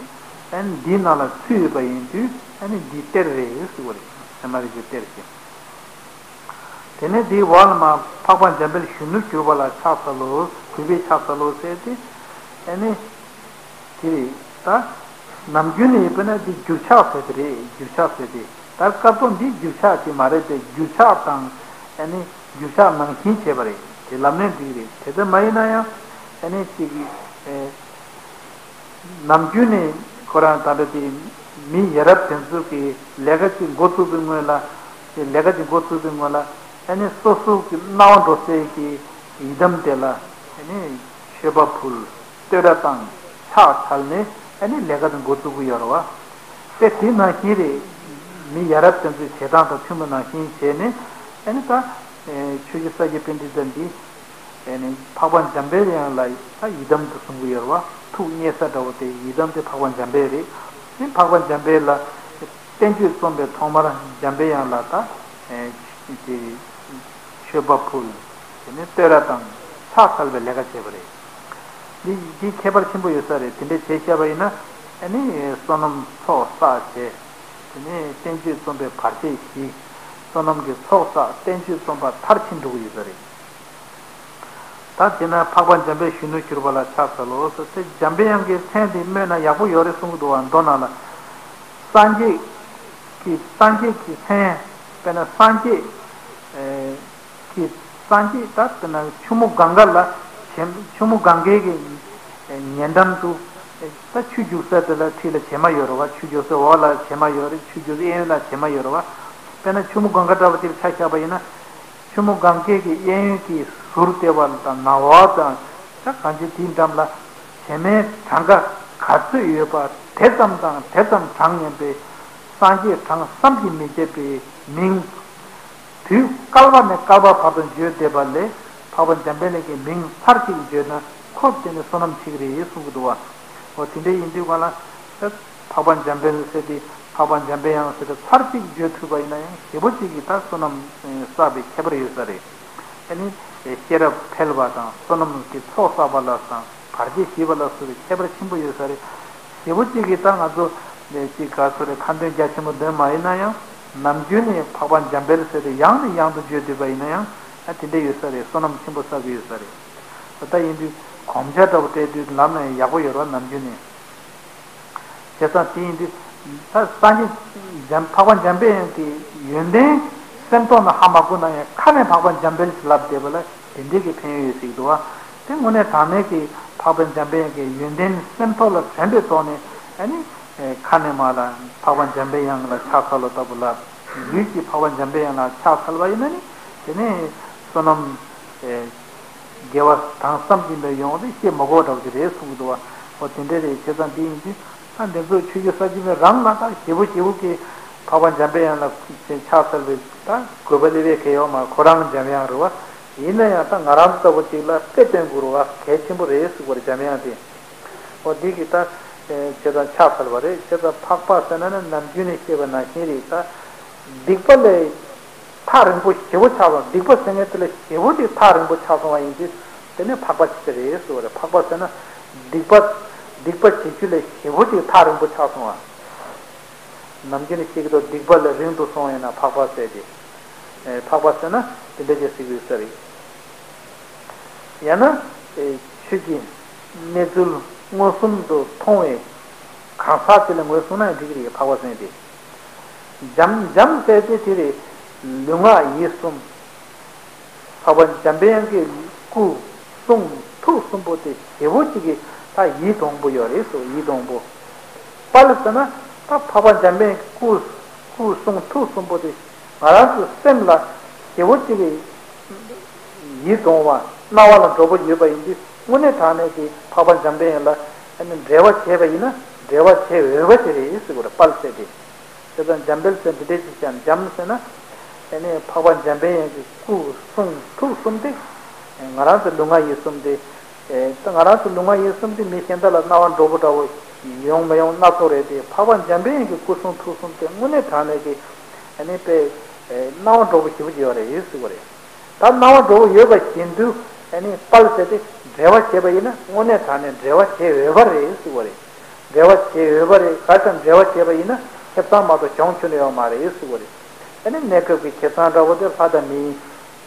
ཨ་ནི་འདིའི་ནང་ལ་ཚུད་ཡོད་པ་ཡིན་དུས་ཨ་ནི་འདི་གཏེར་རེད་ཟེར་བ་རེད། ཚད་མ་རིགས་པའི་གཏེར་ཞེས། དེ་ནས་དེའི་འོག་ལ་མ་འཕགས་པ་འཇམ་དཔལ་གཞོན་ནུར་གྱུར་པ་ལ་ཕྱག་འཚལ་ལོ། གུས་པས་ཕྱག་འཚལ་ལོ་ཟེར་ཏེ། ཨ་ནི། དེ་རེད་ད། ནམ་རྒྱུན་ནས་དཔེར་ན་འདི་འགྱུར་ཕྱག་ཟེར་དེ་རེད། འགྱུར་ཕྱག་ཟེར་དེ། ད་སྐབས་ཐོག་འདི་འགྱུར་ཕྱག་ཅིག་མ་རེད་དེ། འགྱུར་ཕྱག་དང་། ཨ་ནི། འགྱུར་ཕྱག་ནང་བཞིན་བྱས་པ་རེད། དེ་ལམ་ལྷོད་འགྲིག་རེད། དེ་ལྟར་མ་ཡིན་ན་ཡང་། ཨ་ནི་གཅིག་གིས། ཨེ། ནམ་རྒྱུན་ནས་ཁོ་རང་ད་ལྟ་དེ་མི་ཡ་རབས་དེ་ཚོ་གི་ལས་ཀ་ཅིག་འགོ་བཙུགས་པའི་སྔོན་ལ། དེ་ལས་ཀ་ཅིག་འགོ་བཙུགས་པའི་སྔོན་ལ་ཨ་ནི་སོ་སོ་གི་སྣང་བ་འགྲོ་སའི་གི་ཡི་དམ་དེ་ལ་ཨ་ནི་མཆོད་པ་ཕུལ། བསྟོད་ར་བཏང་། ཕྱག་འཚལ་ནས་ཨ་ནི་ལས་ཀ་དེ་འགོ་བཙུགས་ཀྱི་ཡོད་རེད་བ། དེ་དེ་ནང་བཞིན་རེད། མི་ཡ་རབས་དེ་ཚོའི་བྱེད་སྟངས་དང་མཐུན་པ་ནང་བཞིན་བྱས་ནས་ཨ་ནི་ད་ཆོས་རྗེ་ས་སྐྱ་པཎྜི་ཏ་འདི། ཨེ་ནི་འཕགས་པ་འཇམ་དཔལ་དབྱངས་ལ་ད་ཡི་དམ་དུ་གསུང་གི་ཡོད་རེད་བ། ཐུགས་མཉེས་ས་འདྲ་བོ་དེ་ཡི་དམ་དེ་འཕགས་པ་འཇམ་དཔལ་རེད། དེ་འཕགས་པ་འཇམ་དཔལ་ལ་བསྟན་བཅོས་རྩོམ་པའི་ཐོག་མར་འཇམ་དཔལ་དབྱངས་ལ་ད་ཨེ་དེ་མཆོད་པ་ཕུལ། དེ་ནས་བསྟོད་ར་དང་ཕྱག་འཚལ་བའི་ལས་ཀ་བྱས་པ་རེད། འདི་འདི་ཁྱད་པར་ཆེན་པོ་ཡོད་ས་རེད། དེ་འདྲ་བྱས་བཞག་པ་ཡིན་ན་ཨ་ནི་བསོད་ནམས་ཚོགས་བསགས་བྱས། དེ་ནས་བསྟན་བཅོས་རྩོམ་པའི་བར་ཆད་ཞི། བསོད་ནམས་ཀྱི་ཚོགས་བསགས་བསྟན་བཅོས་རྩོམ་པ་མཐར་ཕྱིན་འགྲོ་གི་ཡོད་ས་རེད། ད་དེ་ན་འཕགས་པ་འཇམ་དཔལ་གཞོན་ནུར་གྱུར་པ་ལ་ཕྱག་འཚལ་ལོ་ཟེར་ཏེ་འཇམ་དཔལ་དབྱངས་ཀྱི་མཚན་དེ་སྨོས་ན་ཡག་པོ་ཡོད་རེད་གསུང་གི་འདུག་བ། མདོ་ནང་ལ། སངས་རྒྱས་ཀྱི་སངས་རྒྱས་ཀྱི་མཚན་དཔེར་ན་སངས་རྒྱས་ཀྱི་སངས་རྒྱས་ད་དཔེར་ན་ཆུ་མོ་གངྒཱ་ལ་བྱེ་ཆུ་མོ་གངྒཱའི་གི་ཉེ་འགྲམ་དུ་ད་ཆུ་རྒྱུག་ས་དེ་ལ་འཁྲིས་ལ་བྱེ་མ་ཡོད་རེད་བ། ཆུ་རྒྱུག་ས་འོག་ལ་བྱེ་མ་ཡོད་རེད། ཆུ་རྒྱུག་ས་གཡས་གཡོན་ལ་བྱེ་མ་ཡོད་རེད་བ། དཔེར་ན་ཆུ་མོ་གངྒཱ་འདྲ་བ་དེར་ཆ་བཞག་པ་ཡིན་ན། ཆུ་མོ་གངྒཱའི་གི་གཡས་གཡོན་གྱི་ཟུར་ལྟེ་བ་དང་ནང་འོག་དང་ད་གང་ཅི་དེའི་འགྲམ་ལ་བྱེ་མའི་གྲངས་ཀ་ག་ཚོད་ཡོད་པ་དེ་ཙམ་དང་དེ་ཙམ་གྲངས་མཉམ་པའི་སངས་རྒྱས་གྲངས་བསམ་གྱིས་མི་ཁྱབ་པའི་མིང་། དུས་བསྐལ་པ་ནས་བསྐལ་པ་བར་དུ་བརྗོད་བསྡད་པ་ལས་འཕགས་པ་འཇམ་དཔལ་གྱི་མིང་ཚར་གཅིག་བརྗོད་ན་ཁོ་དེ་ནི་བསོད་ནམས་ཆེ་གི་རེད་གསུང་གི་འདུག་བ། འོ་དེ་འདྲ་ཡིན་དུས་ག་ལ། འཕགས་པ་འཇམ་དཔལ་ཟེར་ཏེ་འཕགས་པ་འཇམ་དཔལ་དབྱངས་ཟེར་ཏེ་ཚར་གཅིག་བརྗོད་ཐུབ་པ་ཡིན་ན་ཡང་ཞེ་པོ་ཅིག་གིས་ད་བསོད་ནམས་བསགས་པའི་ཁྱད་པར་ཡོད་ས་རེད། ཨ་ནི་ཤེས་རབ་འཕེལ་བ་དང་བསོད་ནམས་ཀྱི་ཚོགས་བསགས་པ་ལ་དང་བར་ཆད་ཞི་བ་ལ་སོགས་པའི་ཁྱད་པར་ཆེན་པོ་ཡོད་ས་རེད། ཞེ་པོ་ཅིག་གིས་ད་ང་ཚོ་ཅིག་ག་ཚོད་རེད་ཁ་འདོན་རྒྱ་ཆེན་པོ་འདོན་མ་ཡིན་ན་ཡང་ནམ་རྒྱུན་ནས་འཕགས་པ་འཇམ་དཔལ་ཟེར་ཏེ་ཡང་ནས་ཡང་དུ་བརྗོད་བསྡད་པ་ཡིན་ན་ཡང་ཨ་དེ་འདྲ་ཡོད་ས་རེད། བསོད་ནམས་ཆེན་པོ་བསགས་ཀྱི་ཡོད་ས་རེད། ད་ཡིན་དུས་གོམས་ཆ་འདྲ་པོ་སྤྲད་དུས་ལམ་ན་ཡག་པོ་ཡོད་རེད་བ་ནམ་རྒྱུན་ནས། བྱས་ཙང་དེ་ཡིན་དུས་ད་སངས་རྒྱས་འཇམ་འཕགས་པ་འཇམ་དཔལ་དབྱངས་ཀྱི་ཡོན་ཏན་སེམས་ཐོག་ན་ཧ་མ་གོ་ན་ཡང་ཁ་ནས་འཕགས་པ་འཇམ་དཔལ་ཞེས་ལབ་བསྡད་པ་ལ་དེ་འདྲའི་གི་ཕན་ཡོན་ཡོད་ཟེར་གྱི་འདུག་བ། དེ་དངོས་གནས་དྲང་གནས་ཀྱི་འཕགས་པ་འཇམ་དཔལ་དབྱངས་ཀྱི་ཡོན་ཏན་སེམས་ཐོག་ལ་དྲན་པའི་ཐོག་ནས་ཨ་ནི་ཁ་ནས་མར་ལ་འཕགས་པ་འཇམ་དཔལ་དབྱངས་ལ་ཕྱག་འཚལ་ལོ་ལྟ་བུ་ལ་ལུས་ཀྱིས་འཕགས་པ་འཇམ་དཔལ་དབྱངས་ལ་ཕྱག་འཚལ་བ་ཡིན་ན་ནི་དེ་ནས་བསོད་ནམས། དགེ་བ་དང་བསམ་གྱིས་མི་ཡོང་སྟེ་བཤད་མ་དགོས་འདྲ་བོ་ཅིག་རེད་གསུང་གི་འདུག་བ། འོ་དེ་འདྲ་རེད། བྱས་ཙང་འདི་ཡིན་དུས་ད་འདི་ཚོ་ཆོས་རྗེ་ས་སྐྱ་པཎྜི་ཏ་རང་ལ་ད་ཞེ་པོ་ཞེ་པོ་གི་འཕགས་པ་འཇམ་དཔལ་དབྱངས་ལ་ཕྱག་འཚལ་བའི་ད་དགོས་པ་སླེབས་ཡས་གང་ཡོད་མ་རེད། ཁོ་རང་འཇམ་དབྱངས་རེད་བ། ཡིན་ན་ཡང་ད་ང་རང་ལྟ་བུ་ཅིག་ལ་དཔེ་སྟོན་དགོས་རེད་བ། གལ་ཆེན་པོ་རེད་གསུང་གི་རེད་འཇམ་དབྱངས་དེ། འོ་འདི་གི་ད་བྱས་ཙང་ཕྱག་འཚལ་བ་རེད། བྱས་ཙང་འཕགས་པ་ཟེར་ན་ནི་ནམ་རྒྱུན་ནས་བཤད་པ་ནང་བཞིན་རེད། ད་སྡིག་པ་ལས། ཐག་རིང་པོ་ཞེ་པོ་ཆགས་སོང་། སྡིག་པ་ཟེར་མཁན་དེ་ལ་ཞེ་པོ་ཅིག་ཐག་རིང་པོ་ཆགས་སོང་བ་ཡིན་དུས། དེ་ནས་འཕགས་པ་ཅིག་རེད་ཟེར་བ་རེད། འཕགས་པ་ཟེར་ན་སྡིག་པ། སྡིག་པ་བྱེད་རྒྱུ་ལས་ཞེ་པོ་ཅིག་ཐག་རིང་པོ་ཆགས་སོང་བ། ནམ་རྒྱུན་ནས་བཤད་ཀྱི་འདུག་སྡིག་པ་ལས་རིང་དུ་སོང་ཡིན་ན་འཕགས་པ་ཟེར་ཏེ། ཨེ། འཕགས་པ་ཟེར་ན་དེ་འདྲ་ཅིག་ཟེར་དགོས་ས་རེད། ཡང་ན། ཨེ། ཆོས་ཀྱི་གནས་ཚུལ་མངོན་སུམ་དུ་མཐོང་བའི་གང་ཟག་དེ་ལ་ངོས་བཟུང་ན་ཡང་འགྲིག་གི་རེད། འཕགས་པ་ཟེར་ཏེ། འཇམ། འཇམ་ཟེར་ཏེ་དེ་རེད། ལུས་ངག་ཡིད་གསུམ། འཕགས་པ་འཇམ་པའི་དབྱངས་ཀྱི་སྐུ། གསུང་། ཐུགས་གསུམ་པོ་དེ་ཞེ་པོ་ཅིག་གི་ད་ཡིད་དུ་འོང་པོ་ཡོད་རེད་ཟེར། ཡིད་དུ་འོང་པོ། དཔལ་ཟེར་ན་ད་འཕགས་པ་འཇམ་པའི་དབྱངས་ཀྱི་སྐུ། སྐུ་གསུང་ཐུགས་གསུམ་པོ་དེ་ང་རང་ཚོའི་སེམས་ལ་ཞེ་པོ་ཅིག་གི་ཡིད་དུ་འོང་བ། རྣ་བ་ལ་འགྲོ་པོ་ཡོད་པ་ཡིན་དུས། དངོས་གནས་དྲང་གནས་ཀྱི་འཕགས་པ་འཇམ་པའི་དབྱངས་ལ་ཨ་ནི་འབྲེལ་བ་བྱས་པ་ཡིན་ན། འབྲེལ་བ་བྱེད་འོས་པ་ཞིག་རེད་ཟེར་དགོས་རེད། དཔལ་ཟེར་དེ། དེ་ཙམ་འཇམ་དཔལ་ཟེར་འདི་འདྲས་ཅིག་ཀྱང་། འཇམ་ཟེར་ན་ཨ་ནི་འཕགས་པ་འཇམ་པའི་དབྱངས་ཀྱི་སྐུ་གསུང་ཐུགས་གསུམ་དེ་ང་རང་ཚོའི་ལུས་ངག་ཡིད་གསུམ་དེ། ཨེ། ད་ང་རང་ཚོའི་ལུས་ངག་ཡིད་གསུམ་དེ་མི་གཞན་དག་ལ་རྣ་བར་འགྲོ་པོ་འདྲ་བོ་ཡོང་མི་ཡོང་སྣ་ཚོགས་རེད་དེ། འཕགས་པ་འཇམ་པའི་དབྱངས་ཀྱི་སྐུ་གསུང་ཐུགས་གསུམ་དེ་དངོས་གནས་དྲང་གནས་ཀྱི་ཨ་ནི་དཔེ་ཨེ་རྣ་བར་འགྲོ་པོ་ཞེ་པོ་ཅིག་ཡོད་རེད་ཟེར་བ་རེད། ད་རྣ་བར་འགྲོ་པོ་ཡོད་པ་བཞིན་དུ་ཨ་ནི་དཔལ་ཟེར་དེ་འབྲེལ་བ་བྱས་པ་ཡིན་ན་དངོས་གནས་དྲང་གནས་འབྲེལ་བ་བྱེད་འོས་པ་རེད་ཟེར་བ་རེད། འབྲེལ་བ་བྱེད་འོས་པ་རེད། ག་ཙམ་འབྲེལ་བ་བྱས་པ་ཡིན་ན་ཁེ་བཟང་མ་གཏོགས་གྱོང་ཁྱོན་ནས་ཡོད་མ་རེད་ཟེར་བ་རེད། ཨ་ནི་གནས་སྐབས་ཀྱི་ཁེ་བཟང་འདྲ་བོ་དེ་ལྷ་དང་མིའི་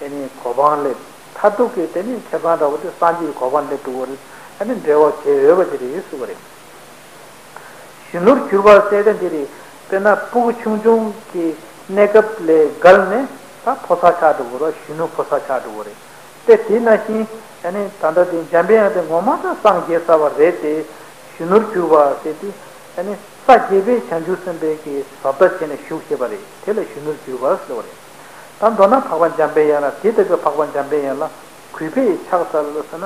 ཨ་ནི་གོ་འཕང་སླེབས། མཐར་ཐུག་གི་དེ་ནི་ཁེ་བཟང་འདྲ་བོ་དེ་སངས་རྒྱས་ཀྱི་གོ་འཕང་སླེབས་འགྲོ་གི་རེད། ཨ་ནི་འབྲེལ་བ་བྱེད་འོས་པ་དེ་རེད་ཟེར་བ་རེད། གཞོན་ནུར་གྱུར་པ་ཟེར་དེ་འདི་རེད། དཔེར་ན་སྤུ་གུ་ཆུང་ཆུང་གི་གནས་སྐབས་ལས་བརྒལ་ནས་ད་ཕོ་གསར་ཆགས་འགྲོ་གི་རེད། གཞོན་ནུ་ཕོ་གསར་ཆགས་འགྲོ་གི་རེད། དེ་དེ་ནང་བཞིན་ཨ་ནི་ད་ལྟ་དེ་འཇམ་པའི་དབྱངས་དེ་ངོ་མ་ད་སངས་རྒྱས་ཚར་བ་རེད་དེ། གཞོན་ནུར་གྱུར་པ་ཟེར་དེ་ཨ་ནི་ས་བརྒྱད་པའི་བྱང་ཆུབ་སེམས་དཔའི་གི་ཟབ་ལྟ་བྱས་ནས་བཞུགས་བྱས་པ་རེད། དེ་ལ་གཞོན་ནུར་གྱུར་པ་ཟེར་བ་རེད། ད་མདོར་ན་འཕགས་པ་འཇམ་པའི་དབྱངས་ལ། དེ་ལྟ་བུའི་འཕགས་པ་འཇམ་པའི་དབྱངས་ལ་གུས་པས་ཕྱག་འཚལ་ཟེར་ན།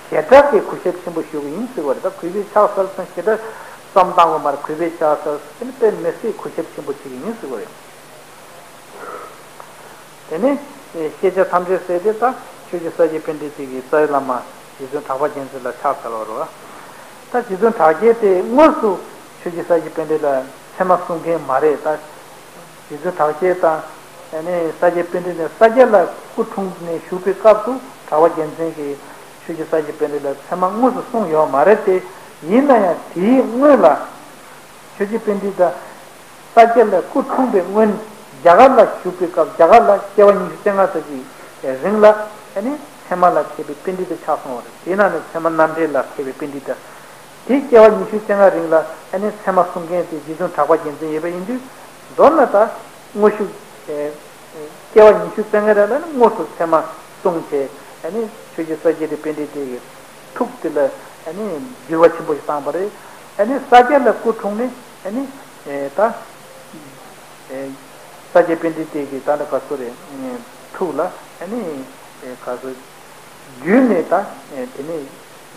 ཞེ་དྲག་གི་གུས་ཞབས་ཆེན་པོ་ཞུ་གི་ཡིན་ཟེར་བ་རེད། ད་གུས་པས་ཕྱག་འཚལ་ཟེར་ན་ཞེ་དྲག་བསམ་བཏང་དགོས་མ་རེད། གུས་པས་ཕྱག་འཚལ་ཟེར་ན་དཔེ་མི་སྲིད་གུས་ཞབས་ཆེན་པོ་བྱེད་ཀྱི་ཡིན་ཟེར་བ་རེད། དེ་ནས་ཤེས་བྱ་ཐམས་ཅད་ཟེར་དེ་ད་ཆོས་རྗེ་ས་སྐྱ་པཎྜི་ཏ་གི་རྩ་བའི་བླ་མ་རྗེ་བཙུན་གྲགས་པ་རྒྱལ་མཚན་ལ་ཕྱག་འཚལ་བ་རེད་བ། ད་རྗེ་བཙུན་གྲགས་རྒྱལ་དེ་དངོས་སུ་ཆོས་རྗེ་ས་སྐྱ་པཎྜི་ཏ་ལ་ཚད་མ་གསུང་མཁན་མ་རེད། ད་རྗེ་བཙུན་གྲགས་རྒྱལ་དང་ཨ་ནི་ས་སྐྱ་པཎྜི་ཏ་ནས་ས་སྐྱ་ལ་སྐུ་འཁྲུངས་ནས་བཞུགས་པའི་སྐབས་སུ་གྲགས་པ་རྒྱལ་མཚན་གྱིས་ཆོས་རྗེ་ས་སྐྱ་པཎྜི་ཏ་ལ་ཚད་མ་དངོས་སུ་གསུངས་ཡོད་མ་རེད་དེ། ཡིན་ན་ཡང་དེའི་སྔོན་ལ་ཆོས་རྗེ་པཎྜི་ཏ་ས་སྐྱ་ལ་སྐུ་འཁྲུངས་པའི་སྔོན། རྒྱ་གར་ལ་བཞུགས་པའི་སྐབས། རྒྱ་གར་ལ་སྐྱེ་བ་ཉི་ཤུ་རྩ་ལྔ་ཙམ་གྱི་རིང་ལ་ཨ་ནི་ཚད་མ་ལ་མཁས་པའི་པཎྜི་ཏ་ཆགས་སོང་བ་རེད། དེའི་ནང་ནས་ཚད་མ་རྣམ་འགྲེལ་ལ་མཁས་པའི་པཎྜི་ཏ། དེ་སྐྱེ་བ་ཉི་ཤུ་རྩ་ལྔ་རིང་ལ་ཨ་ནི་ཚད་མ་གསུང་མཁན་དེ་རྗེ་བཙུན་གྲགས་པ་རྒྱལ་མཚན་ཡོད་པ་ཡིན་དུས། མདོར་ན་ད་དངོས་ཤུགས་ཨེ་སྐྱེ་བ་ཉི་ཤུ་རྩ་ལྔ་རིང་ལ་ནི་དངོས་སུ་ཚད་མ་གསུངས་བྱས། ཨ་ནི་ཆོས་རྗེ་ས་སྐྱ་པཎྜི་ཏ་གི་ཐུགས་དེ་ལ་ཨ་ནི་འགྱུར་བ་ཆེན་པོ་ཞིག་བཏང་བ་རེད། ཨ་ནི་ས་སྐྱ་ལ་སྐུ་འཁྲུངས་ནས་ཨ་ནི་ཨེ་ད་ཨེ་ས་སྐྱ་པཎྜི་ཏ་གི་ད་ལྟ་ག་ཚོད་རེད། ཐུགས་ལ་ཨ་ནི་ཨེ་ག་ཚོད་བརྒྱུད་ནས་ད་ཨེ་དེ་ནས་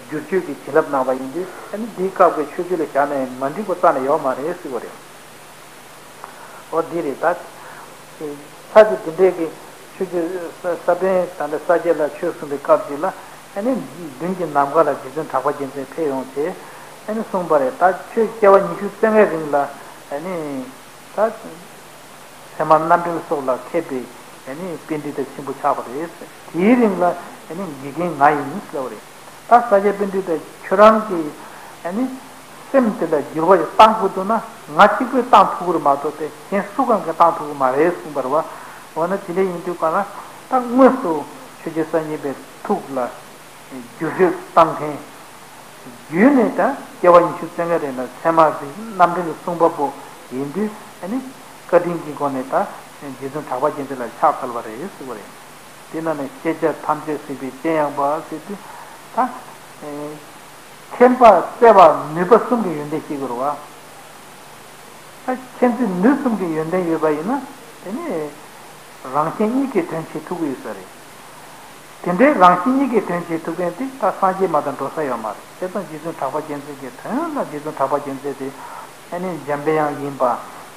བསྒྱུར་བཅོས་ཀྱི་བྱིན་རླབས་གནང་བ་ཡིན་དུས། ཨ་ནི་འདིའི་སྐབས་ཀྱི་ཆོས་བརྒྱུད་ལ་བཞག་ན་ཡང་མ་འགྲིག་པ་རྩ་ནས་ཡོད་མ་རེད་ཟེར་བ་རེད། འོ་འདི་རེད་ད། ས་ཆ་འདི་འདྲའི་གི་ཆོས་བརྒྱུད་ས་ས་པཎ་ད་ལྟ་ས་སྐྱ་ལ་ཆོས་གསུངས་པའི་སྐབས་ཅིག་ལ། ཨ་ནི་མདུན་གྱི་ནམ་མཁའ་ལ་རྗེ་བཙུན་གྲགས་པ་རྒྱལ་མཚན་ཕེབས་ཡོང་བྱས། ཨ་ནི་གསུངས་པ་རེད། ད་ཁྱོད་སྐྱེ་བ་ཉི་ཤུ་རྩ་ལྔའི་རིང་ལ་ཨ་ནི་ད་ཚད་མ་རྣམ་འགྲེལ་སོགས་ལ་མཁས་པའི་ཨ་ནི་པཎྜི་ཏ་ཆེན་པོ་ཆགས་པ་རེད། དེའི་རིང་ལ་ཨ་ནི་དགེ་རྒན་ང་ཡིན་ཟེར་བ་རེད། ད་ས་སྐྱ་པཎྜི་ཏ་ཁྱོད་རང་གི་ཨ་ནི་སེམས་དེ་ལ་འགྱུར་བ་ཞིག་བཏང་དགོས་འདུག་ན། ང་གཅིག་པུས་བཏང་ཐུབ་ཀྱི་རེད་མ་གཏོགས་ཏེ་གཞན་སུ་གང་གིས་བཏང་ཐུབ་ཀྱི་མ་རེད་གསུངས་པ་རེད་བ། འོ་ན་དེ་འདྲ་ཡིན་དུས་ག་ལ་ད་དངོས་སུ་ཆོས་རྗེ་ས་སྙིང་པའི་ཐུགས་ལ་འགྱུར་བཅོས་བཏང་མཁན། བརྒྱུད་ནས་ད་སྐྱེ་བ་ཉི་ཤུ་རྩ་ལྔ་རིང་ལ་ཚད་མ་རིག་རྣམ་འགྲེལ་གསུངས་པ་པོ་ཡིན་དུས། ཨ་ནི་བཀའ་དྲིན་གྱི་སྒོ་ནས་ད་རྗེ་བཙུན་གྲགས་པ་རྒྱལ་མཚན་ལ་ཕྱག་འཚལ་བ་རེད་ཟེར་བ་རེད། དེ་ནང་ནས་ཤེས་བྱ་ཐམས་ཅད་གཟིགས་པའི་སྤྱན་དབྱངས་པ་ཟེར་དུས་ད། མཁྱེན་པ་བརྩེ་བ་ནུས་པ་གསུམ་གྱི་ཡོན་ཏན་ཤེས་དགོས་རེད་བ། ད་མཁྱེན་བརྩེ་ནུས་གསུམ་གྱི་ཡོན་ཏན་ཡོད་པ་ཡིན་ན། དེ་ནི་རང་གཞན་གཉིས་ཀའི་དོན་བྱེད་ཐུབ་ཀྱི་ཡོད་ས་རེད། དེ་འདྲའི་རང་གཞན་གཉིས་ཀའི་དོན་བྱེད་ཐུབ་མཁན་དེ་ད་སངས་རྒྱས་མ་གཏོགས་འགྲོ་ས་ཡོད་མ་རེད། བྱས་ཙང་རྗེ་བཙུན་གྲགས་པ་རྒྱལ་མཚན་གྱི་དོན་ལ་རྗེ་བཙུན་གྲགས་པ་རྒྱལ་མཚན་དེ་ཨ་ནི་འཇམ་པའི་དབྱངས་ཡིན་པ།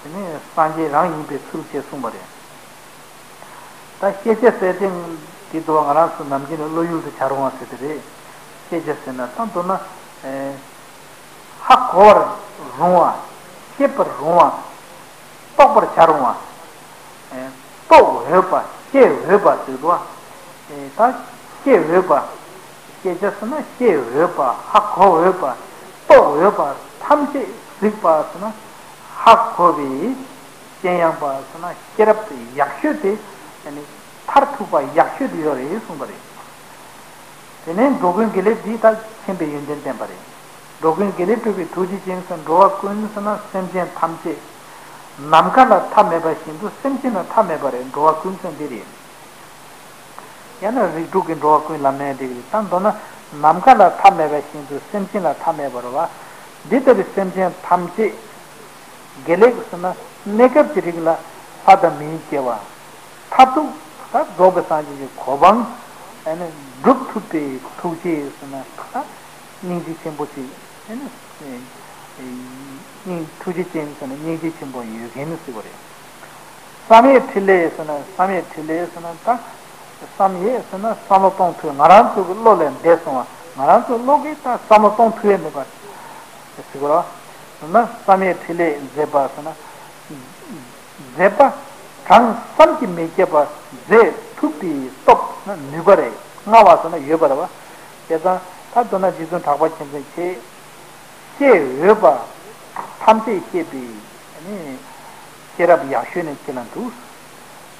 དེ་ནི་སངས་རྒྱས་རང་ཡིན་པའི་ཚུལ་བྱས་གསུངས་པ་རེད། ད་ཤེས་བྱ་ཟེར་དེ་འདི་འདུག་བ། ང་རང་ཚོ་ནམ་རྒྱུན་ནས་བློ་ཡུལ་དུ་བྱ་རུང་བ་ཟེར་དེ་རེད། ཤེས་བྱ་ཟེར་ན་ད་མདོར་ན་ཨེ་ཧ་གོ་བར་རུང་བ། ཤེས་པར་རུང་བ། རྟོགས་པར་བྱ་རུང་བ། ཨེ་རྟོགས་འོས་པ། ཤེས་འོས་པ་ཟེར་འདུག་བ། ཨེ་ད་ཤེས་འོས་པ། སྐད་ཆ་ཟེར་ན་བཤད་འོས་པ། ཧ་གོ་འོས་པ། རྟོགས་འོས་པ་ཐམས་ཅད་གཟིགས་པ་ཟེར་ན་ཧ་གོ་བའི་སྤྱན་ཡངས་པ་ཟེར་ན་ཤེས་རབ་ཡག་ཤོས་དེ་མཐར་ཐུག་པ་ཡག་ཤོས་དེ་ཡོད་རེད་གསུངས་པ་རེད། དེ་ནས་འགྲོ་ཀུན་དགེ་ལེགས་འདི་དག་མཁྱེན་པའི་ཡོན་ཏན་བསྟན་པ་རེད། འགྲོ་ཀུན་དགེ་ལེགས་སྒྲུབ་པའི་ཐུགས་རྗེ་ཅན་ཟེར་འགྲོ་བ་ཀུན་ཟེར་ན་སེམས་ཅན་ཐམས་ཅད། ནམ་མཁའ་ལ་མཐའ་མེད་པ་བཞིན་དུ་སེམས་ཅན་ལ་མཐའ་མེད་པ་རེད། འགྲོ་བ་ཀུན་ཟེར་འདི་རེད། ཡང་ན་རིགས་དྲུག་གི་འགྲོ་བ་ཀུན་ལ་མེད་དེ་ད་མདོར་ན་ནམ་མཁའ་ལ་མཐའ་མེད་པ་བཞིན་དུ་སེམས་ཅན་ལ་མཐའ་མེད་པ་རེད་བ། འདི་ལྟ་བུའི་སེམས་ཅན་ཐམས་ཅད་དགེ་ལེགས་ཟེར་ན་གནས་སྐབས་ཀྱི་རིང་ལ་ལྷ་དང་མིའི་སྐྱེ་བ། མཐར་ཐུག་ད་རྫོགས་པའི་སངས་རྒྱས་ཀྱི་གོ་འཕང་ཨ་ནི་སྒྲུབ་ཐུབ་པའི་ཐུགས་རྗེ་ཟེར་ན་ད་སྙིང་རྗེ་ཆེན་པོ་ཅིག་ཨ་ནི་སྙིང་ཐུགས་རྗེ་ཅན་ཟེར་ན་སྙིང་རྗེ་ཆེན་པོ་ཡོད་མཁན་ཟེར་བ་རེད། བསམ་ཡས་འཕྲིན་ལས་ཟེར་ན་བསམ་ཡས་འཕྲིན་ལས་ཟེར་ན་ད་བསམ་ཡས་ཟེར་ན་བསམ་བློ་གཏོང་ཐུབ། ང་རང་ཚོ་གི་བློ་ལས་འདས་སོང་བ། ང་རང་ཚོ་བློ་གིས་ད་བསམ་བློ་གཏོང་ཐུབ་ཡས་མེད་པ་ཟེར་བ་རེད། ན་བསམ་ཡས་འཕྲིན་ལས་མཛད་པ་ཟེར་ན། མཛད་པ་གྲངས་བསམ་གྱིས་མི་ཁྱབ་པ་མཛད་ཐུབ་པའི་སྟོབས་ན་ནུས་པ་རེད། མངའ་བ་ཟེར་ན་ཡོད་པ་རེད་བ། བྱས་ཙང་ད་མདོར་ན་རྗེ་བཙུན་གྲགས་པ་རྒྱལ་མཚན་ཁྱེད་ཤེས་འོས་པ་ཐམས་ཅད་ཤེས་པའི་ནི་ཤེས་རབ་ཡག་ཤོས་ནི་ཁྱེད་ལ་འདུག།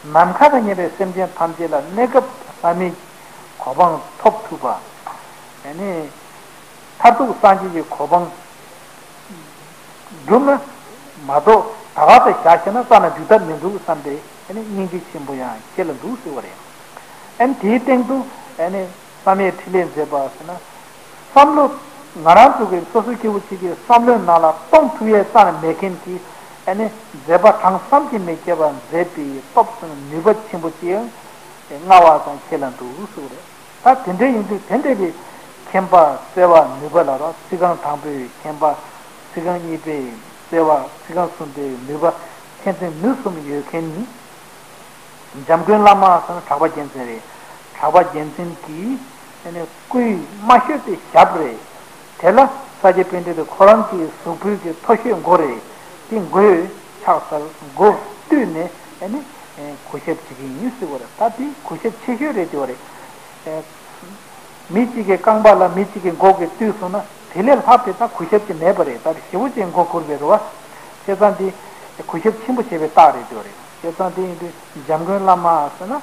ནམ་མཁའ་དང་མཉམ་པའི་སེམས་ཅན་ཐམས་ཅད་ལ་གནས་སྐབས་ལྷ་མིའི་གོ་འཕང་ཐོབ་ཐུབ་པ། ནི་མཐར་ཐུག་སངས་རྒྱས་ཀྱི་གོ་འཕང་སྒྲུབ་ན་མ་གཏོགས་ད་ག་ས་བཞག་ཤེ་ན་རྩ་ནས་འགྲིག་ཐབས་མི་འདུག་བསམ་པའི་ཨ་ནི་སྙིང་རྗེ་ཆེན་པོ་ཡང་ཁྱེད་ལ་འདུག་ཟེར་བ་རེད། ཨ་ནི་དེའི་སྟེང་དུ་ཨ་ནི་བསམ་ཡས་འཕྲིན་ལས་མཛད་པ་ཟེར་ན་བསམ་བློ་ང་རང་ཚོ་གི་སོ་སོ་སྐྱེ་བོ་གཅིག་གི་བསམ་བློའི་ནང་ལ་གཏོང་ཐུབ་ཡས་རྩ་ནས་མེད་མཁན་གྱི་ཨ་ནི་མཛད་པ་གྲངས་བསམ་གྱིས་མི་ཁྱབ་པ་མཛད་པའི་སྟོབས་དང་ནུས་པ་ཆེན་པོ་ཅིག་ཡང་མངའ་བ་དང་ཁྱེད་ལ་འདུག་ཟེར་བ་རེད། ད་དེ་འདྲ་ཡིན་དུས་དེ་འདྲ་བའི་མཁྱེན་པ་བརྩེ་བ་ནུས་པ་ལ་རོ། ཚིག་རྐང་དང་པོའི་མཁྱེན་པ། ཚིག་རྐང་གཉིས་པའི་བརྩེ་བ། ཚིག་རྐང་གསུམ་པའི་ནུས་པ། མཁྱེན་བརྩེ་ནུས་གསུམ་ཡོད་མཁན་ནི། འཇམ་མགོན་བླ་མ་ཟེར་ན་གྲགས་པ་རྒྱལ་མཚན་རེད། གྲགས་པ་རྒྱལ་མཚན་གྱི་ཨ་ནི་སྐུའི་དམའ་ཤོས་དེ་ཞབས་རེད། དེ་ལ་ས་སྐྱ་པཎྜི་ཏ་ཁོ་རང་གི་གཟུགས་པོའི་གི་མཐོ་ཤོས་མགོ་རེད། དེ་མགོའི་ཕྱག་འཚལ་མགོ་བཏུད་ནས་ཨ་ནི་གུས་ཞབས་བྱེད་ཀྱི་ཡིན་ཟེར་བ་རེད། ད་དེ་གུས་ཞབས་ཆེ་ཤོས་རེད་དེ་བ་རེད། མི་གཅིག་གི་རྐང་པ་ལ་མི་གཅིག་གི་མགོ་གིས་བཏུད་སོང་ན་དེ་ལས་ལྷག་པའི་ད་གུས་ཞབས་ཅིག་མེད་པ་རེད། ད་ཞེ་པོ་ཅིག་མགོ་སྒུར་བའི་རེད་བ། བྱས་ཙང་དེ་གུས་ཞབས་ཆེན་པོ་བྱས་པའི་རྟགས་རེད་དེ་བ་རེད། བྱས་ཙང་དེ་ཡིན་དུས་འཇམ་མགོན་བླ་མ་ཟེར་ན།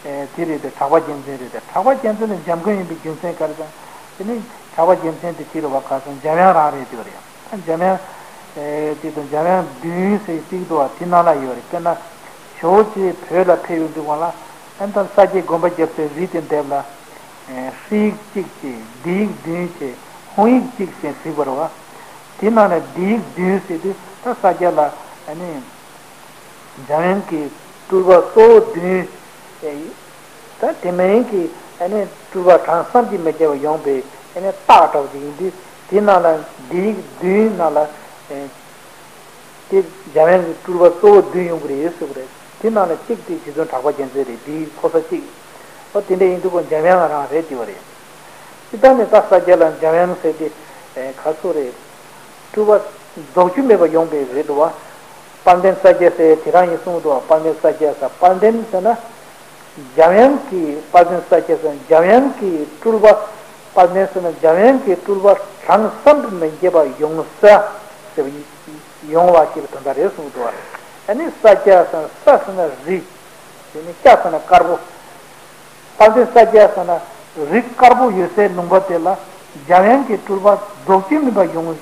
ཨེ་དེ་རེད་དེ་གྲགས་པ་རྒྱལ་མཚན་རེད་དེ། གྲགས་པ་རྒྱལ་མཚན་ནི་འཇམ་མགོན་ཡིན་པའི་རྒྱུ་མཚན་ག་རེ་དང་། དེ་ནི་གྲགས་པ་རྒྱལ་མཚན་དེ་དེ་རེད་བ། ག་ཚོད་འཇམ་དབྱངས་རང་རེད་དེ་བ་རེད། འཇམ་དབྱངས་ཨེ་དེ་དང་འཇམ་དབྱངས་བདུན་ཟེར་ཏིག་འདུག་བ། དེ་ནང་ལ་ཡོད་རེད། དཔེར་ན་ཇོ་བོ་རྗེ་བོད་ལ་ཕེབས་ཡོང་དུས་སྒང་ལ་ཨ་ནི་ད་ས་སྐྱའི་དགོན་པ་བརྒྱབ་སའི་རི་དེ་འདེབས་ལ། ཨེ་ཧྲིལ་ཡིག་གཅིག་བྱས། ལྡེ་ཡིག་བདུན་བྱས། ཧོང་ཡིག་གཅིག་བྱས་གཟིགས་པ་རེད་བ། དེ་ནང་ནས་ལྡེ་ཡིག་བདུན་ཟེར་དུས་ད་ས་སྐྱ་ལ་ཨ་ནི། འཇམ་དབྱངས་ཀྱི་སྤྲུལ་པ་གཙོ་བོ་བདུན། ད་དེ་མིན་གྱི་ཨ་ནི་སྤྲུལ་པ་གྲངས་བསམ་གྱིས་མི་ཁྱབ་པ་ཡོང་པའི་ཨ་ནི་རྟགས་འདྲ་བོ་ཅིག་ཡིན་དུས་དེ་ནང་ལ་ལྡེ་ཡིག་བདུན་ནང་ལ་དེ་འཇམ་དབྱངས་ཀྱི་སྤྲུལ་པ་གཙོ་བོ་བདུན་ཡོང་གི་རེད་ཟེར་བ་རེད། དེ་ནང་ལ་གཅིག་དེ་རྗེ་བཙུན་གྲགས་པ་རྒྱལ་མཚན་རེད། ལྡེ་ཡིག་ཕོ་གསར་གཅིག། ཨོ་དེ་འདྲ་ཡིན་དུས་ཁོ་འཇམ་དབྱངས་རང་རེད་དེ་བ་རེད། སྤྱིར་བཏང་ནས་ད་ས་སྐྱ་ལ་འཇམ་དབྱངས་ཟེར་དེ་ག་ཚོད་རེད། སྤྲུལ་པ་རྫོགས་རྒྱུ་མེད་པ་ཡོང་པའི་རེད་འདུག་བ། དཔལ་ལྡན་ས་སྐྱ་ཟེར་དེ་རང་ཡིན་གསུངས་འདུག་བ། དཔལ་ལྡན་ས་སྐྱ་ཟེར། དཔལ་ལྡན་ཟེར་ན་འཇམ་དབྱངས་ཀྱི། དཔལ་ལྡན་ས་སྐྱ་ཟེར་ན་འཇམ་དབྱངས་ཀྱི་སྤྲུལ་པ། དཔལ་ལྡན་ཟེར་ན་འཇམ་དབྱངས་ཀྱི་སྤྲུལ་པ་གྲངས་བསམ་དུ་མི་འགྱེད་པ་ཡོང་ས་ཟེར་བ་ཡོང་བ་ཞེས་པའི་དོན་དག་རེད་གསུངས་འདུག་བ། ཨ་ནི་ས་སྐྱ་ཟེར་ན་ས་ཟེར་ན་རི། དེ་ནི་སྐྱ་ཟེར་ན་དཀར་པོ། དཔལ་ལྡན་ས་སྐྱ་ཟེར་ན་རི་དཀར་པོ་ཡོད་སའི་ལུང་པ་དེ་ལ་འཇམ་དབྱངས་ཀྱི་སྤྲུལ་པ་རྫོགས་བྱེད་མིན་པ་ཡོང་།